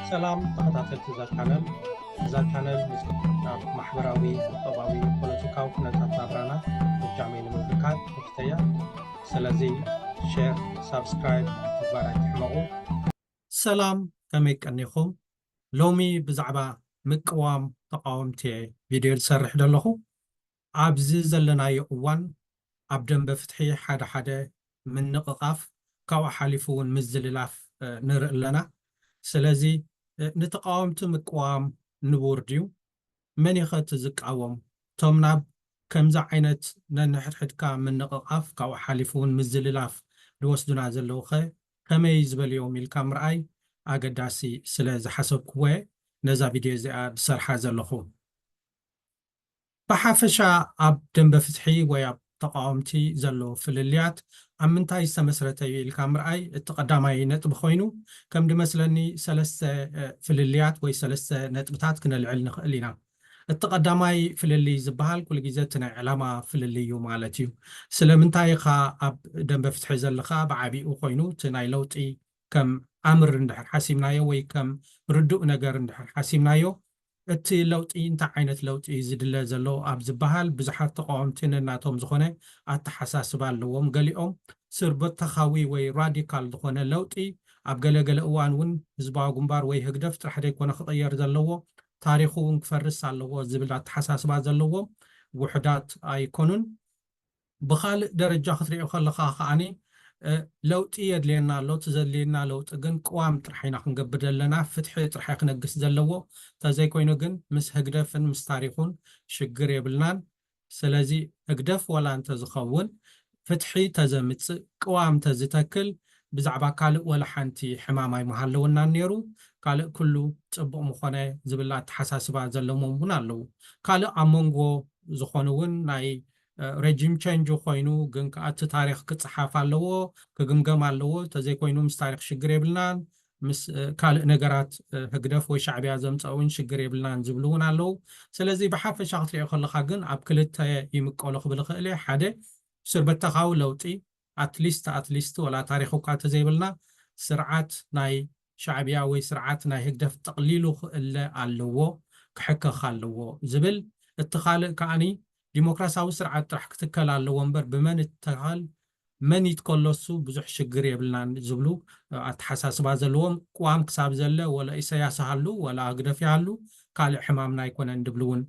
ሰላም ተኸታተልቲ እዛ ቻነል። እዛ ቻነል ምስ ኣብ ማሕበራዊ፣ ቁጠባዊ፣ ፖለቲካዊ ኩነታት ናብራና ፍጃመይ ንምምልካት ተፍተያ። ስለዚ ሼር፣ ሳብስክራይብ ምግባር ኣይትሕመቑ። ሰላም፣ ከመይ ቀኒኹም? ሎሚ ብዛዕባ ምቅዋም ተቃወምቲ እየ ቪድዮ ዝሰርሕ ዘለኹ። ኣብዚ ዘለናዮ እዋን ኣብ ደንበ ፍትሒ ሓደ ሓደ ምንቕቓፍ፣ ካብኡ ሓሊፉ እውን ምዝልላፍ ንርኢ ኣለና። ስለዚ ንተቃወምቲ ምቅዋም ንቡር ድዩ? መን እዩ ኸ እቲ ዝቃወም? እቶም ናብ ከምዚ ዓይነት ነንሕድሕድካ ምንቕቓፍ፣ ካብኡ ሓሊፉ እውን ምዝልላፍ ዝወስዱና ዘለዉ ኸ ከመይ ዝበልዮም ኢልካ ምርኣይ ኣገዳሲ ስለ ዝሓሰብክዎ እየ ነዛ ቪድዮ እዚኣ ዝሰርሓ ዘለኹ። ብሓፈሻ ኣብ ደንበ ፍትሒ ወይ ኣብ ተቃወምቲ ዘሎ ፍልልያት ኣብ ምንታይ ዝተመስረተ እዩ ኢልካ ምርኣይ እቲ ቀዳማይ ነጥቢ ኮይኑ፣ ከም ድመስለኒ ሰለስተ ፍልልያት ወይ ሰለስተ ነጥብታት ክነልዕል ንኽእል ኢና። እቲ ቀዳማይ ፍልልይ ዝበሃል ኩሉ ግዜ እቲ ናይ ዕላማ ፍልልይ እዩ ማለት እዩ። ስለምንታይ ኢኻ ኣብ ደንበ ፍትሒ ዘለኻ? ብዓቢኡ ኮይኑ እቲ ናይ ለውጢ ከም ኣምር እንድሕር ሓሲብናዮ ወይ ከም ርዱእ ነገር እንድሕር ሓሲብናዮ፣ እቲ ለውጢ እንታይ ዓይነት ለውጢ እዩ ዝድለ ዘሎ ኣብ ዝበሃል ብዙሓት ተቃወምቲ ነናቶም ዝኾነ ኣተሓሳስባ ኣለዎም። ገሊኦም ስርበተኻዊ ወይ ራዲካል ዝኾነ ለውጢ ኣብ ገለገለ እዋን እውን ህዝባዊ ግንባር ወይ ህግደፍ ጥራሕ ዘይኮነ ክቕየር ዘለዎ፣ ታሪኹ እውን ክፈርስ ኣለዎ ዝብል ኣተሓሳስባ ዘለዎም ውሑዳት ኣይኮኑን። ብኻልእ ደረጃ ክትሪኦ ከለኻ ከዓኒ ለውጢ የድልየና ኣሎ። እቲ ዘድልየና ለውጢ ግን ቅዋም ጥራሕ ኢና ክንገብር ዘለና። ፍትሒ ጥራሕ ክነግስ ዘለዎ። እንተዘይኮይኑ ግን ምስ ህግደፍን ምስ ታሪኹን ሽግር የብልናን። ስለዚ ህግደፍ ዋላ እንተዝኸውን ፍትሒ ተዘምፅእ ቅዋም ተዝተክል ብዛዕባ ካልእ ወላ ሓንቲ ሕማም ኣይምሃለወናን ነይሩ። ካልእ ኩሉ ፅቡቕ ምኾነ ዝብል ኣተሓሳስባ ዘለዎም እውን ኣለዉ። ካልእ ኣብ መንጎ ዝኾኑ እውን ናይ ረጂም ቸንጅ ኮይኑ ግን ከዓ እቲ ታሪክ ክፀሓፍ ኣለዎ፣ ክግምገም ኣለዎ። እንተዘይኮይኑ ምስ ታሪክ ሽግር የብልናን፣ ምስ ካልእ ነገራት ህግደፍ ወይ ሻዕብያ ዘምፀኡ እውን ሽግር የብልናን ዝብሉ እውን ኣለዉ። ስለዚ ብሓፈሻ ክትሪኦ ከለካ ግን ኣብ ክልተ ይምቀሉ ክብል ይኽእል እየ። ሓደ ስርበተኻዊ ለውጢ ኣትሊስት ኣትሊስት ወላ ታሪክ እኳ እንተዘይብልና ስርዓት ናይ ሻዕብያ ወይ ስርዓት ናይ ህግደፍ ጠቕሊሉ ክእለ ኣለዎ፣ ክሕከኽ ኣለዎ ዝብል፣ እቲ ካልእ ከዓኒ ዲሞክራሲያዊ ስርዓት ጥራሕ ክትከል ኣለዎ እምበር ብመን ይትከል መን ይትከሎ እሱ ብዙሕ ሽግር የብልናን ዝብሉ ኣተሓሳስባ ዘለዎም ቅዋም ክሳብ ዘለ ወላ ኢሳያስ ይሃሉ ወላ ህግደፍ ይሃሉ ካልእ ሕማምና ኣይኮነን ድብሉ እውን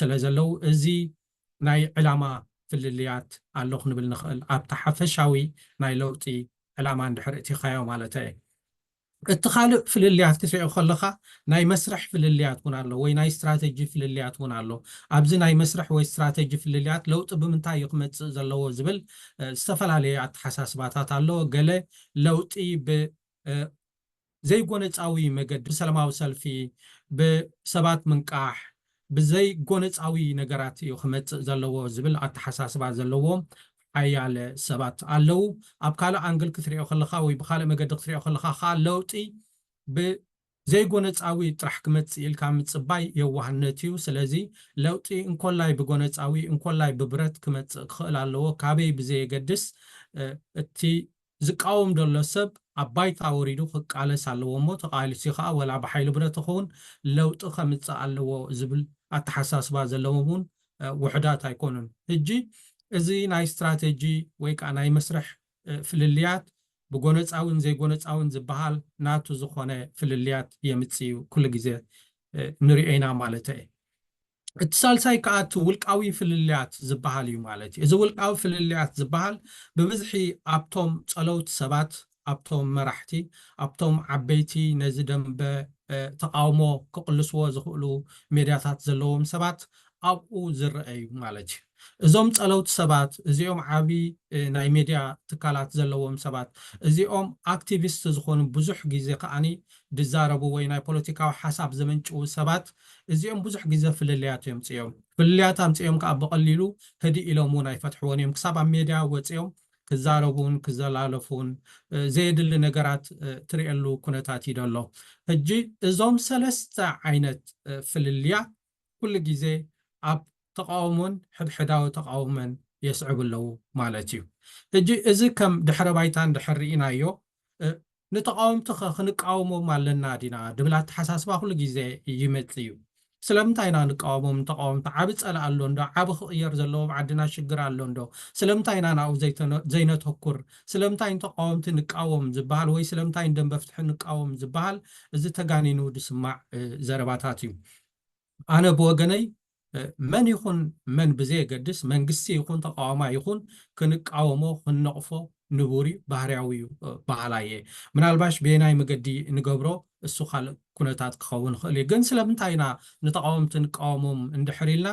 ስለ ዘለዉ እዚ ናይ ዕላማ ፍልልያት ኣሎ ክንብል ንኽእል ኣብቲ ሓፈሻዊ ናይ ለውጢ ዕላማ እንድሕር እቲኻዮ ማለት እየ። እቲ ካልእ ፍልልያት ክትሪኦ ከለኻ ናይ መስርሕ ፍልልያት እውን ኣሎ ወይ ናይ ስትራተጂ ፍልልያት እውን ኣሎ። ኣብዚ ናይ መስርሕ ወይ ስትራተጂ ፍልልያት ለውጢ ብምንታይ እዩ ክመፅእ ዘለዎ ዝብል ዝተፈላለየ ኣተሓሳስባታት ኣሎ። ገለ ለውጢ ብ ዘይጎነፃዊ መገዲ ብሰላማዊ ሰልፊ ብሰባት ምንቃሕ ብዘይ ጎነፃዊ ነገራት እዩ ክመፅእ ዘለዎ ዝብል ኣተሓሳስባ ዘለዎም ሓያለ ሰባት ኣለዉ። ኣብ ካልእ ኣንግል ክትሪኦ ከለካ ወይ ብካልእ መገዲ ክትሪኦ ከለካ ከዓ ለውጢ ብዘይጎነፃዊ ጥራሕ ክመፅእ ኢልካ ምፅባይ የዋህነት እዩ። ስለዚ ለውጢ እንኮላይ ብጎነፃዊ እንኮላይ ብብረት ክመፅእ ክኽእል ኣለዎ። ካበይ ብዘየገድስ እቲ ዝቃወም ዘሎ ሰብ ኣብ ባይታ ወሪዱ ክቃለስ ኣለዎ እሞ ተቃሊሱ ከዓ ወላ ብሓይሊ ብረት ይኸውን ለውጢ ከምፅእ ኣለዎ ዝብል ኣተሓሳስባ ዘለዎም እውን ውሕዳት ኣይኮኑን። ሕጂ እዚ ናይ ስትራተጂ ወይ ከዓ ናይ መስርሕ ፍልልያት ብጎነፃውን ዘይጎነፃውን ዝበሃል ናቱ ዝኾነ ፍልልያት የምፅእ እዩ ኩሉ ግዜ ንሪኦ ኢና ማለት እየ። እቲ ሳልሳይ ከዓ እቲ ውልቃዊ ፍልልያት ዝበሃል እዩ ማለት እዩ። እዚ ውልቃዊ ፍልልያት ዝበሃል ብብዝሒ ኣብቶም ፀለውቲ ሰባት ኣብቶም መራሕቲ ኣብቶም ዓበይቲ ነዚ ደንበ ተቃውሞ ክቅልስዎ ዝኽእሉ ሜድያታት ዘለዎም ሰባት ኣብኡ ዝረአ እዩ ማለት እዩ። እዞም ፀለውቲ ሰባት እዚኦም ዓብዪ ናይ ሜድያ ትካላት ዘለዎም ሰባት እዚኦም ኣክቲቪስት ዝኾኑ ብዙሕ ግዜ ከዓኒ ዝዛረቡ ወይ ናይ ፖለቲካዊ ሓሳብ ዘመንጭዉ ሰባት እዚኦም ብዙሕ ግዜ ፍልልያት እዮም ፅዮም ፍልልያት ኣምፅኦም ከዓ ብቐሊሉ ህድእ ኢሎም እውን ኣይፈትሕዎን እዮም ክሳብ ኣብ ሜድያ ወፂኦም ክዛረቡን ክዘላለፉን ዘየድሊ ነገራት ትርእየሉ ኩነታት እዩ ዘሎ። ሕጂ እዞም ሰለስተ ዓይነት ፍልልያ ኩሉ ግዜ ኣብ ተቃውሞን ሕድሕዳዊ ተቃውሞን የስዕቡ ኣለዉ ማለት እዩ። ሕጂ እዚ ከም ድሕረ ባይታ እንድሕር ርኢናዮ ንተቃወምቲ ኸ ክንቃወሞም ኣለና ዲና ድብል ኣተሓሳስባ ኩሉ ግዜ ይመጽእ እዩ። ስለምንታይ ኢና ንቃወሞም? ንተቃወምቲ ዓቢ ጸላእ ኣሎ እንዶ? ዓቢ ክቕየር ዘለዎ ኣብ ዓድና ሽግር ኣሎ እንዶ? ስለምንታይ ኢና ናብኡ ዘይተነ- ዘይነተኩር? ስለምንታይ ንተቃወምቲ ንቃወም ዝበሃል ወይ ስለምንታይ ንደንበ ፍትሒ ንቃወም ዝበሃል? እዚ ተጋኒኑ ዝስማዕ እ፣ ዘረባታት እዩ። ኣነ ብወገነይ እ፣ መን ይኹን መን ብዘየገድስ መንግስቲ ይኹን ተቃዋማይ ይኹን ክንቃወሞ ክንነቕፎ ንቡር እዩ፣ ባህርያዊ እዩ እ፣ በሃላይ እየ። ምናልባሽ በየናይ መገዲ ንገብሮ እሱ ካልእ ኩነታት ክኸውን ይኽእል እዩ። ግን ስለምንታይ ኢና ንተቃወምቲ ንቃወሞም እንድሕር ኢልና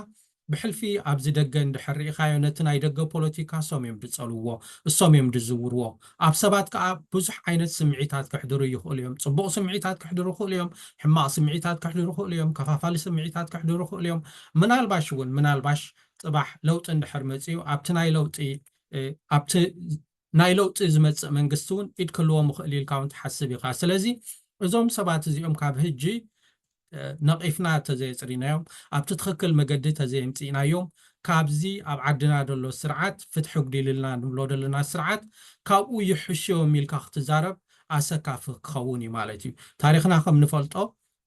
ብሕልፊ ኣብዚ ደገ እንድሕር ርኢኻዮ ነቲ ናይ ደገ ፖለቲካ እሶም እዮም ዝጸልውዎ፣ እሶም እዮም ዝዝውርዎ። ኣብ ሰባት ከዓ ብዙሕ ዓይነት ስምዒታት ክሕድሩ ይኽእሉ እዮም። ጽቡቕ ስምዒታት ክሕድሩ ይኽእሉ እዮም፣ ሕማቕ ስምዒታት ክሕድሩ ይኽእሉ እዮም፣ ከፋፋሊ ስምዒታት ክሕድሩ ይኽእሉ እዮም። ምናልባሽ እውን ምናልባሽ ጽባሕ ለውጢ እንድሕር መጺኡ ኣብቲ ናይ ለውጢ እ፣ ኣብቲ ናይ ለውጢ ዝመጽእ መንግስቲ እውን ኢድ ክህልዎም ይኽእል ኢልካ እውን ትሓስብ ኢኻ። ስለዚ እዞም ሰባት እዚኦም ካብ ህጂ እ፣ ነቒፍና ተዘየጽሪናዮም፣ ኣብቲ ትኽክል መገዲ ተዘየምጺእናዮም፣ ካብዚ ኣብ ዓድና ዘሎ ስርዓት ፍትሒ ጉዲልልና ንብሎ ዘለና ስርዓት ካብኡ ይሕሽዮም ኢልካ ክትዛረብ ኣሰካፊ ክኸውን እዩ ማለት እዩ። ታሪኽና ከም ንፈልጦ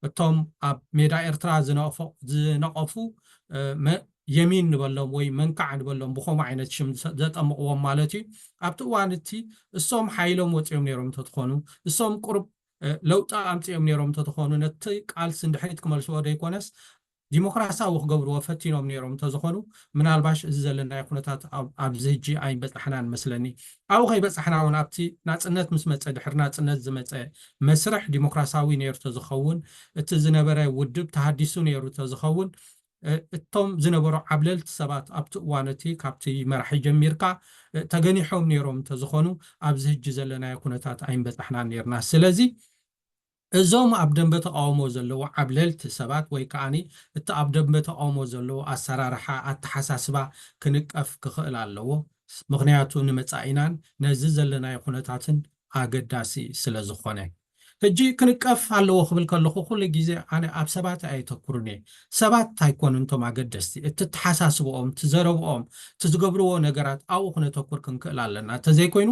እቶም ኣብ ሜዳ ኤርትራ ዝነቐፎ- ዝነቐፉ እ፣ መ- የሚን ንበሎም ወይ መንካዕ ንበሎም ብኸምኡ ዓይነት ሽም ዘ- ዘጠምቕዎም ማለት እዩ። ኣብቲ እዋን እቲ እሶም ሓይሎም ወፂኦም ነይሮም እንተትኾኑ እሶም ቁሩብ እ፣ ለውጢ ኣምፂኦም ነይሮም እንተትኾኑ ነቲ ቃልሲ እንድሕሪት ክመልስዎ ዘይኮነስ ዲሞክራሲያዊ ክገብርዎ ፈቲኖም ነይሮም እንተዝኾኑ ምናልባሽ እዚ ዘለናዮ ኩነታት ኣብ- ኣብዚ ህጂ ኣይበፃሕናን መስለኒ። ኣብኡ ከይበፃሕና እውን ኣብቲ ናፅነት ምስ መፀ ድሕሪ ናፅነት ዝመፀ መስርሕ ዲሞክራሲያዊ ነይሩ ተዝኸውን እቲ ዝነበረ ውድብ ተሃዲሱ ነይሩ ተዝኸውን እ፣ እቶም ዝነበሩ ዓብለልቲ ሰባት ኣብቲ እዋን እቲ ካብቲ መራሒ ጀሚርካ እ፣ ተገኒሖም ነይሮም እንተዝኾኑ ኣብዚ ህጂ ዘለናዮ ኩነታት ኣይንበፃሕናን ነይርና። ስለዚ እዞም ኣብ ደንበ ተቃውሞ ዘለዉ ዓብለልቲ ሰባት ወይ ከዓኒ እቲ ኣብ ደንበ ተቃውሞ ዘለዉ ኣሰራርሓ ኣተሓሳስባ ክንቀፍ ክኽእል ኣለዎ። ምኽንያቱ ንመጻኢናን ነዚ ዘለናዮ ኩነታትን ኣገዳሲ ስለ ዝኾነ። ሕጂ ክንቀፍ ኣለዎ ክብል ከለኹ ኩሉ ግዜ ኣነ ኣብ ሰባት ኣየተኩርን እየ። ሰባት ኣይኮኑን እቶም ኣገደስቲ፣ እቲ ተሓሳስብኦም፣ እቲ ዘረብኦም፣ እቲ ዝገብርዎ ነገራት ኣብኡ ክነተኩር ክንክእል ኣለና። እንተዘይኮይኑ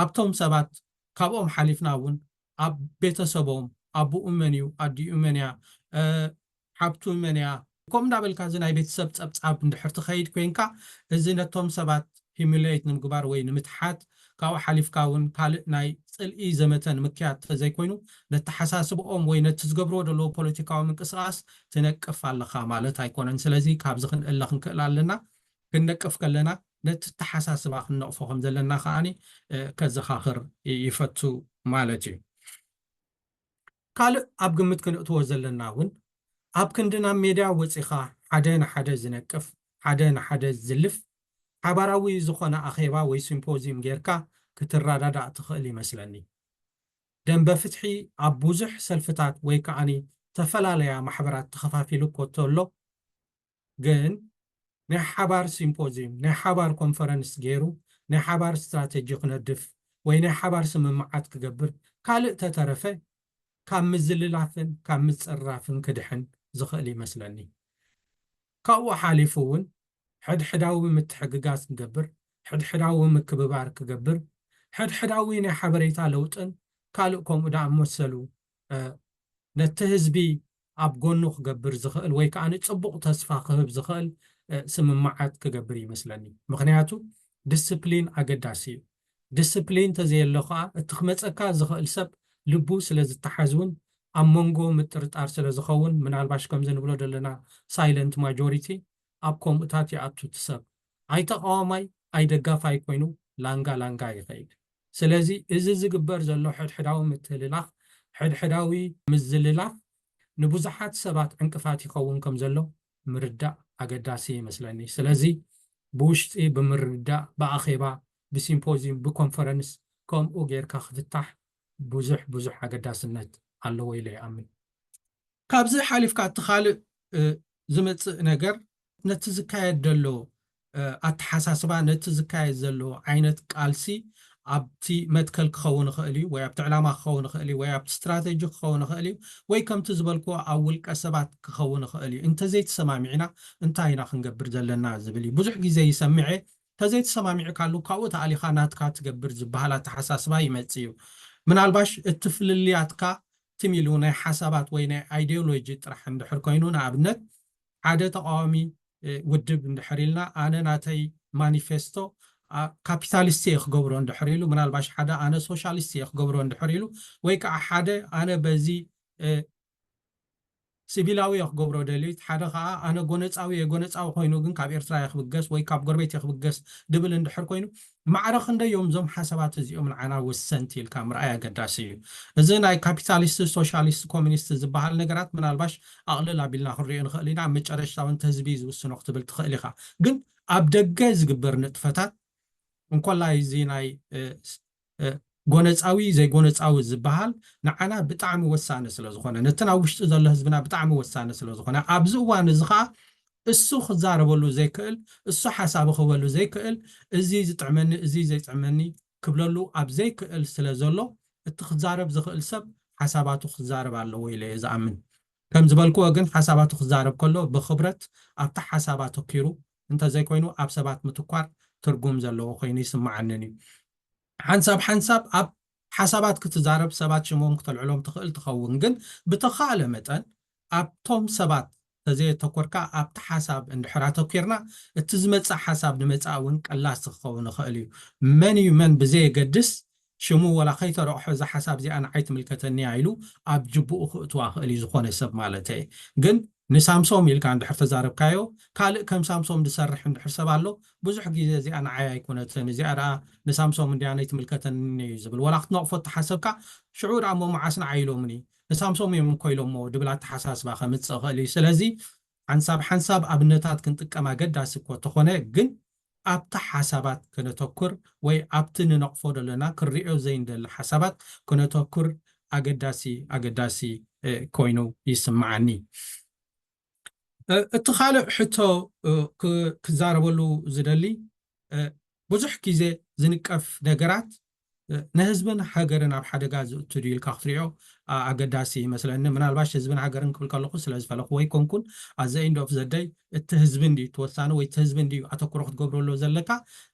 ኣብቶም ሰባት ካብኦም ሓሊፍና እውን ኣብ ቤተሰቦም ኣቦኡ መን እዩ ኣዲኡ መን እያ ሓብቱ መን እያ ከምኡ እንዳበልካ እዚ ናይ ቤተሰብ ፀብፃብ እንድሕር ትኸይድ ኮይንካ እዚ ነቶም ሰባት ሂሚሌት ንምግባር ወይ ንምትሓት ካብኡ ሓሊፍካ እውን ካልእ ናይ ፅልኢ ዘመተ ንምክያድ ተዘይኮይኑ ነተሓሳስብኦም ወይ ነቲ ዝገብርዎ ዘለዎ ፖለቲካዊ ምንቅስቃስ ትነቅፍ ኣለኻ ማለት ኣይኮነን። ስለዚ ካብዚ ክንእለ ክንክእል ኣለና። ክንነቅፍ ከለና ነቲ ተሓሳስባ ክንነቕፎ ከም ዘለና ከዓኒ ከዘኻኽር ይፈቱ ማለት እዩ። ካልእ ኣብ ግምት ክንእትዎ ዘለና እውን ኣብ ክንዲ ናብ ሜድያ ወፂኻ ሓደ ንሓደ ዝነቅፍ ሓደ ንሓደ ዝልፍ ሓባራዊ ዝኾነ ኣኼባ ወይ ሲምፖዚም ጌርካ ክትረዳዳእ ትኽእል ይመስለኒ። ደንበ ፍትሒ ኣብ ብዙሕ ሰልፍታት ወይ ከዓኒ ተፈላለያ ማሕበራት ተኸፋፊሉ እኮ ተሎ ግን ናይ ሓባር ሲምፖዚም ናይ ሓባር ኮንፈረንስ ገይሩ ናይ ሓባር ስትራተጂ ክነድፍ ወይ ናይ ሓባር ስምምዓት ክገብር ካልእ ተተረፈ ካብ ምዝልላፍን ካብ ምፅርራፍን ክድሕን ዝኽእል ይመስለኒ። ካብኡ ሓሊፉ እውን ሕድሕዳዊ ምትሕግጋዝ ክገብር ሕድሕዳዊ ምክብባር ክገብር ሕድሕዳዊ ናይ ሓበሬታ ለውጥን ካልእ ከምኡ ደኣመሰሉ ነቲ ህዝቢ ኣብ ጎኑ ክገብር ዝኽእል ወይ ከዓ ንፅቡቕ ተስፋ ክህብ ዝኽእል ስምምዓት ክገብር ይመስለኒ። ምክንያቱ ዲስፕሊን ኣገዳሲ እዩ። ዲስፕሊን እንተዘየሎ ከዓ እቲ ክመፀካ ዝኽእል ሰብ ልቡ ስለ ዝተሓዝ እውን ኣብ መንጎ ምጥርጣር ስለ ዝኸውን ምናልባሽ ከምዚ ንብሎ ዘለና ሳይለንት ማጆሪቲ ኣብ ከምኡታት ይኣቱ እቲ ሰብ። ኣይተቃዋማይ ኣይደጋፋይ ኮይኑ ላንጋ ላንጋ ይኸይድ። ስለዚ እዚ ዝግበር ዘሎ ሕድሕዳዊ ምትህልላኽ ሕድሕዳዊ ምዝልላፍ ንብዙሓት ሰባት ዕንቅፋት ይኸውን ከም ዘሎ ምርዳእ ኣገዳሲ ይመስለኒ። ስለዚ ብውሽጢ ብምርዳእ ብኣኼባ ብሲምፖዚም ብኮንፈረንስ ከምኡ ጌርካ ክፍታሕ ብዙሕ ብዙሕ ኣገዳስነት ኣለዎ ኢለ ይኣምን። ካብዚ ሓሊፍካ እቲ ካልእ ዝመፅእ ነገር ነቲ ዝካየድ ዘሎ ኣተሓሳስባ ነቲ ዝካየድ ዘሎ ዓይነት ቃልሲ ኣብቲ መትከል ክኸውን ይኽእል እዩ ወይ ኣብቲ ዕላማ ክኸውን ይኽእል እዩ ወይ ኣብቲ ስትራተጂ ክኸውን ይኽእል እዩ ወይ ከምቲ ዝበልክዎ ኣብ ውልቀ ሰባት ክኸውን ይኽእል እዩ። እንተዘይተሰማሚዕና እንታይ ኢና ክንገብር ዘለና ዝብል እዩ። ብዙሕ ግዜ ይሰምዐ ተዘይተሰማሚዕካሉ ካብኡ ተኣሊኻ ናትካ ትገብር ዝበሃል ኣተሓሳስባ ይመጽእ እዩ። ምናልባሽ እቲ ፍልልያትካ ትም ኢሉ ናይ ሓሳባት ወይ ናይ ኣይዲዮሎጂ ጥራሕ እንድሕር ኮይኑ፣ ንኣብነት ሓደ ተቃዋሚ ውድብ እንድሕር ኢልና፣ ኣነ ናተይ ማኒፌስቶ ካፒታሊስት እየ ክገብሮ እንድሕር ኢሉ፣ ምናልባሽ ሓደ ኣነ ሶሻሊስት እየ ክገብሮ እንድሕር ኢሉ፣ ወይ ከዓ ሓደ ኣነ በዚ ሲቪላዊ እየ ክገብሮ ደልዩ፣ ሓደ ከዓ ኣነ ጎነፃዊ እየ፣ ጎነፃዊ ኮይኑ ግን ካብ ኤርትራ እየ ክብገስ ወይ ካብ ጎረቤት እየ ክብገስ ድብል እንድሕር ኮይኑ፣ ማዕረ ክንደዮም እዞም ሓሳባት እዚኦም ንዓና ወሰንቲ ኢልካ ምርኣይ ኣገዳሲ እዩ። እዚ ናይ ካፒታሊስት፣ ሶሻሊስት፣ ኮሚኒስት ዝበሃል ነገራት ምናልባሽ ኣቕልል ኣቢልና ክንሪኦ ንኽእል ኢና። ኣብ መጨረሽታ እውን እቲ ህዝቢ እዩ ዝውስኖ ክትብል ትኽእል ኢኻ። ግን ኣብ ደገ ዝግበር ንጥፈታት እንኮላይ እዚ ናይ ጎነፃዊ ዘይጎነፃዊ ዝበሃል ንዓና ብጣዕሚ ወሳኒ ስለ ዝኾነ፣ ነቲ ናብ ውሽጢ ዘሎ ህዝብና ብጣዕሚ ወሳኒ ስለ ዝኾነ፣ ኣብዚ እዋን እዚ ከዓ እሱ ክዛረበሉ ዘይክእል፣ እሱ ሓሳቡ ክህበሉ ዘይክእል፣ እዚ ዝጥዕመኒ፣ እዚ ዘይጥዕመኒ ክብለሉ ኣብ ዘይክእል ስለ ዘሎ፣ እቲ ክዛረብ ዝኽእል ሰብ ሓሳባቱ ክዛረብ ኣለዎ ኢለ እየ ዝኣምን። ከም ዝበልክዎ ግን ሓሳባቱ ክዛረብ ከሎ ብኽብረት ኣብቲ ሓሳብ ኣተኪሩ እንተዘይኮይኑ ኣብ ሰባት ምትኳር ትርጉም ዘለዎ ኮይኑ ይስምዓንን እዩ። ሓንሳብ ሓንሳብ ኣብ ሓሳባት ክትዛረብ ሰባት ሽሞም ክተልዕሎም ትኽእል ትኸውን፣ ግን ብተኻእለ መጠን ኣብቶም ሰባት ተዘየተኮርካ ኣብቲ ሓሳብ እንድሕር ኣተኪርና እቲ ዝመፅእ ሓሳብ ንመፃኢ እውን ቀላሲ ክኸውን ይኽእል እዩ። መን እዩ መን ብዘየገድስ ሽሙ ወላ ከይተረቕሖ እዛ ሓሳብ እዚኣ ንዓይ ትምልከተኒ እያ ኢሉ ኣብ ጅብኡ ክእትዋ ክእል እዩ ዝኾነ ሰብ ማለት እየ። ግን ንሳምሶም ኢልካ እንድሕር ተዛረብካዮ ካልእ ከም ሳምሶም ዝሰርሕ እንድሕር ሰብ ኣሎ ብዙሕ ግዜ እዚኣ ንዓይ ኣይኮነትን እዚኣ ደኣ ንሳምሶም እንድያ ናይ ትምልከተኒ እዩ ዝብል ወላ ክትነቕፎ ተሓሰብካ ሽዑ ደኣ እሞ መዓስ ንዓይ ኢሎምኒ ንሳምሶም እዮም እኮ ኢሎሞ ድብል ኣተሓሳስባ ከምፅእ ይኽእል እዩ። ስለዚ ሓንሳብ ሓንሳብ ኣብነታት ክንጥቀም ኣገዳሲ እኮ ተኾነ ግን ኣብቲ ሓሳባት ከነተኩር ወይ ኣብቲ ንነቕፎ ዘለና ክንሪኦ ዘይንደሊ ሓሳባት ክነተኩር ኣገዳሲ ኣገዳሲ ኮይኑ ይስምዓኒ። እቲ ካልእ ሕቶ ክዛረበሉ ዝደሊ ብዙሕ ግዜ ዝንቀፍ ነገራት ንህዝብን ሃገርን ኣብ ሓደጋ ዝእቱ ድዩ ኢልካ ክትሪኦ ኣገዳሲ ይመስለኒ። ምናልባሽ ህዝብን ሃገርን ክብል ከለኹ ስለ ዝፈለኹ ወይ ኮንኩን ኣዘ ኢንድ ኦፍ ዘደይ እቲ ህዝቢ እንድዩ ተወሳኒ ወይ እቲ ህዝቢ እንድዩ ኣተኩሮ ክትገብረሎ ዘለካ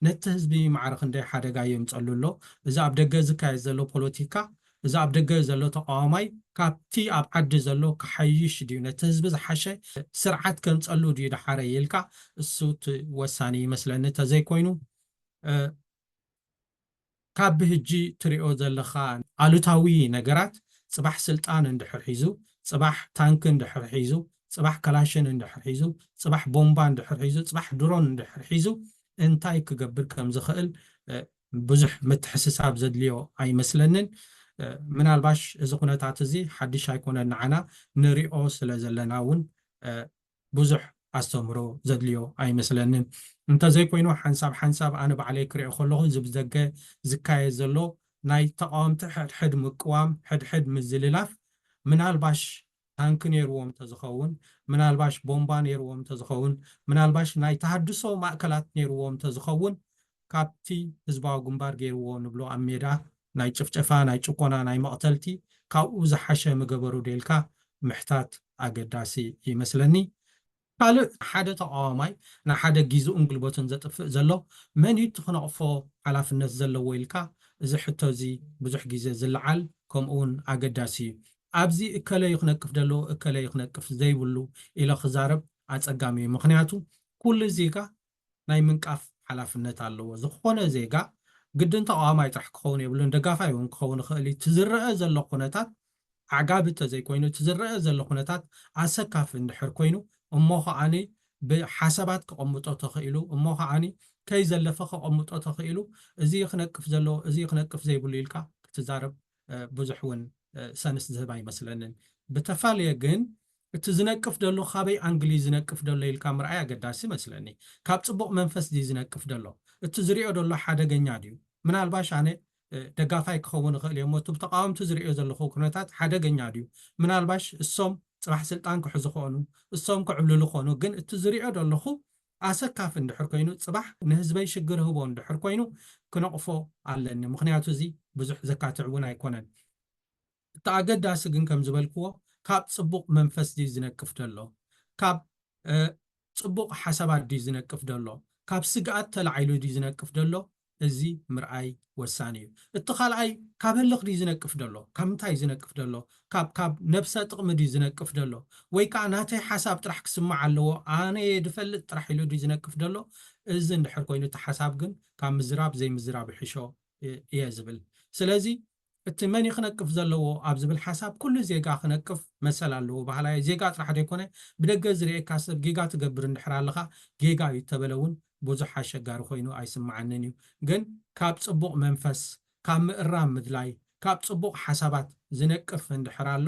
ነቲ ህዝቢ ማዕረ ክንደይ ሓደጋ የምፀሉ ኣሎ። እዚ ኣብ ደገ ዝካየድ ዘሎ ፖለቲካ እዚ ኣብ ደገ ዘሎ ተቃዋማይ ካብቲ ኣብ ዓዲ ዘሎ ክሓይሽ ድዩ ነቲ ህዝቢ ዝሓሸ ስርዓት ከምፀሉ ድዩ ደሓረ ኢልካ እሱ እቲ ወሳኒ ይመስለኒ። እንተዘይኮይኑ ካብ ብህጂ ትሪኦ ዘለኻ ኣሉታዊ ነገራት ፅባሕ ስልጣን እንድሕር ሒዙ ፅባሕ ታንክ እንድሕር ሒዙ ፅባሕ ከላሽን እንድሕር ሒዙ ፅባሕ ቦምባ እንድሕር ሒዙ ፅባሕ ድሮን እንድሕር ሒዙ እንታይ ክገብር ከም ዝኽእል ብዙሕ ምትሕስሳብ ዘድልዮ ኣይመስለንን። ምናልባሽ እዚ ኩነታት እዚ ሓድሽ ኣይኮነን ንዓና ንሪኦ ስለ ዘለና እውን ብዙሕ ኣስተምህሮ ዘድልዮ ኣይመስለንን። እንተዘይኮይኑ ሓንሳብ ሓንሳብ ኣነ ባዕለይ ክሪኦ ከለኹ እዚ ብደገ ዝካየድ ዘሎ ናይ ተቃወምቲ ሕድሕድ ምቅዋም ሕድሕድ ምዝልላፍ ምናልባሽ ታንክ ነይርዎም እንተዝኸውን ምናልባሽ ቦምባ ነይርዎም እንተዝኸውን ምናልባሽ ናይ ተሃድሶ ማእከላት ነይርዎም እንተዝኸውን ካብቲ ህዝባዊ ግንባር ገይርዎ ንብሎ ኣብ ሜዳ ናይ ጭፍጨፋ ናይ ጭቆና ናይ መቕተልቲ ካብኡ ዝሓሸ ምገበሩ ደልካ ምሕታት ኣገዳሲ ይመስለኒ። ካልእ ሓደ ተቃዋማይ ንሓደ ጊዝኡን ግልበቱን ዘጥፍእ ዘሎ መን እዩ እቲ ክነቕፎ ሓላፍነት ዘለዎ ኢልካ እዚ ሕቶ እዚ ብዙሕ ግዜ ዝለዓል ከምኡ እውን ኣገዳሲ እዩ። ኣብዚ እከለ እዩ ክነቅፍ ደሎ እከለ እዩ ክነቅፍ ዘይብሉ ኢለ ክዛረብ ኣፀጋሚ እዩ። ምክንያቱ ኩሉ ዜጋ ናይ ምንቃፍ ሓላፍነት ኣለዎ። ዝኾነ ዜጋ ግድን ተቃዋማይ ጥራሕ ክኸውን የብሉን፣ ደጋፋይ እውን ክኸውን ይኽእል እዩ። እቲ ዝረአ ዘሎ ኩነታት ዓጋቢ እንተዘይኮይኑ እቲ ዝረአ ዘሎ ኩነታት ኣሰካፊ እንድሕር ኮይኑ እሞ ከዓኒ ብሓሳባት ክቐምጦ ተኽኢሉ እሞ ከዓኒ ከይዘለፈ ከቐምጦ ተኽኢሉ እዚ ክነቅፍ ዘለዎ እዚ ክነቅፍ ዘይብሉ ኢልካ ክትዛረብ ብዙሕ እውን ሰንስ ዝህብ ኣይመስለንን። ብተፋለየ ግን እቲ ዝነቅፍ ደሎ ካበይ ኣንግል እዩ ዝነቅፍ ደሎ ኢልካ ምርኣይ ኣገዳሲ ይመስለኒ። ካብ ፅቡቕ መንፈስ ድዩ ዝነቅፍ ደሎ? እቲ ዝሪኦ ደሎ ሓደገኛ ድዩ? ምናልባሽ ኣነ ደጋፋይ ክኸውን ይኽእል እየ እሞ እቲ ብተቃወምቲ ዝሪኦ ዘለኹ ኩነታት ሓደገኛ ድዩ? ምናልባሽ እሶም ፅባሕ ስልጣን ክሕዙ ክኾኑ እሶም ክዕብልሉ ክኾኑ ግን እቲ ዝሪኦ ደለኹ ኣሰካፊ እንድሕር ኮይኑ ፅባሕ ንህዝበይ ሽግር ህቦ እንድሕር ኮይኑ ክነቕፎ ኣለኒ። ምክንያቱ እዚ ብዙሕ ዘካትዕ እውን ኣይኮነን። እቲ ኣገዳሲ ግን ከም ዝበልክዎ ካብ ፅቡቕ መንፈስ ድዩ ዝነቅፍ ደሎ? ካብ ፅቡቕ ሓሳባት ድዩ ዝነቅፍ ደሎ? ካብ ስግኣት ተላዒሉ ድዩ ዝነቅፍ ደሎ? እዚ ምርኣይ ወሳኒ እዩ። እቲ ካልኣይ ካብ ህልኽ ድዩ ዝነቅፍ ዘሎ? ካብ ምንታይ እዩ ዝነቅፍ ዘሎ? ካብ ካብ ነብሰ ጥቕሚ ድዩ ዝነቅፍ ዘሎ? ወይ ከዓ ናተይ ሓሳብ ጥራሕ ክስማዕ ኣለዎ፣ ኣነ እየ ዝፈልጥ ጥራሕ ኢሉ ድዩ ዝነቅፍ ዘሎ? እዚ እንድሕር ኮይኑ እቲ ሓሳብ ግን ካብ ምዝራብ ዘይምዝራብ ይሕሾ እየ ዝብል። ስለዚ እቲ መን እዩ ክነቅፍ ዘለዎ ኣብ ዝብል ሓሳብ ኩሉ ዜጋ ክነቅፍ መሰል ኣለዎ በሃላይ። ዜጋ ጥራሕ ዘይኮነ ብደገ ዝርእየካ ሰብ ጌጋ ትገብር እንድሕር ኣለኻ ጌጋ እዩ ተበለ እውን ብዙሕ ኣሸጋሪ ኮይኑ ኣይስምዓንን እዩ። ግን ካብ ጽቡቕ መንፈስ ካብ ምእራም ምድላይ ካብ ጽቡቕ ሓሳባት ዝነቅፍ እንድሕር ኣሎ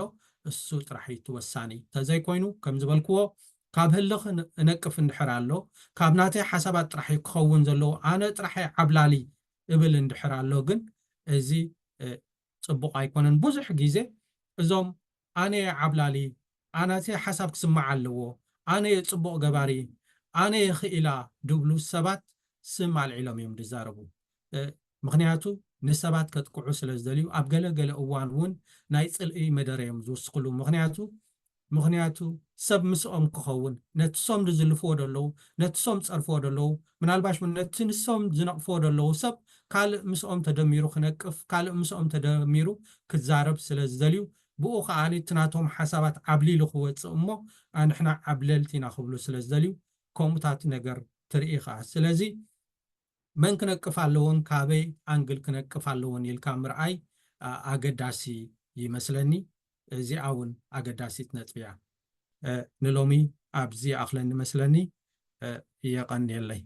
እሱ ጥራሕ እዩ እቲ ወሳኒ። ተዘይኮይኑ ከም ዝበልክዎ ካብ ህልኽ እነቅፍ እንድሕር ኣሎ ካብ ናተይ ሓሳባት ጥራሕ እዩ ክኸውን ዘለዎ ኣነ ጥራሕ እየ ዓብላሊ እብል እንድሕር ኣሎ ግን እዚ ጽቡቕ ኣይኮነን። ብዙሕ ግዜ እዞም ኣነ እየ ዓብላሊ፣ ኣናተይ ሓሳብ ክስማዕ ኣለዎ፣ ኣነ እየ ጽቡቕ ገባሪ፣ ኣነ እየ ክኢላ ድብሉ ሰባት ስም ኣልዒሎም እዮም ዝዛረቡ። ምኽንያቱ ንሰባት ከጥቅዑ ስለ ዝደልዩ ኣብ ገለ ገለ እዋን እውን ናይ ጽልኢ መደረ እዮም ዝውስኽሉ። ምኽንያቱ ምኽንያቱ ሰብ ምስኦም ክኸውን ነቲ ሶም ዝዝልፍዎ ዘለዉ ነቲ ሶም ዝጸርፍዎ ዘለዉ ምናልባሽ እውን ነቲ ንሶም ዝነቕፍዎ ዘለዉ ሰብ ካልእ ምስኦም ተደሚሩ ክነቅፍ ካልእ ምስኦም ተደሚሩ ክዛረብ ስለ ዝደልዩ ብኡ ከዓ እቲ ናቶም ሓሳባት ዓብሊሉ ክወፅእ እሞ ኣንሕና ዓብለልቲ ኢና ክብሉ ስለ ዝደልዩ ከምኡታት ነገር ትርኢ ከዓ ስለዚ መን ክነቅፍ ኣለዎን ካበይ ኣንግል ክነቅፍ ኣለዎን ኢልካ ምርኣይ ኣገዳሲ ይመስለኒ። እዚኣ እውን ኣገዳሲት ነጥቢ እያ። ንሎሚ ኣብዚ ኣኽለኒ መስለኒ። የቐንየለይ።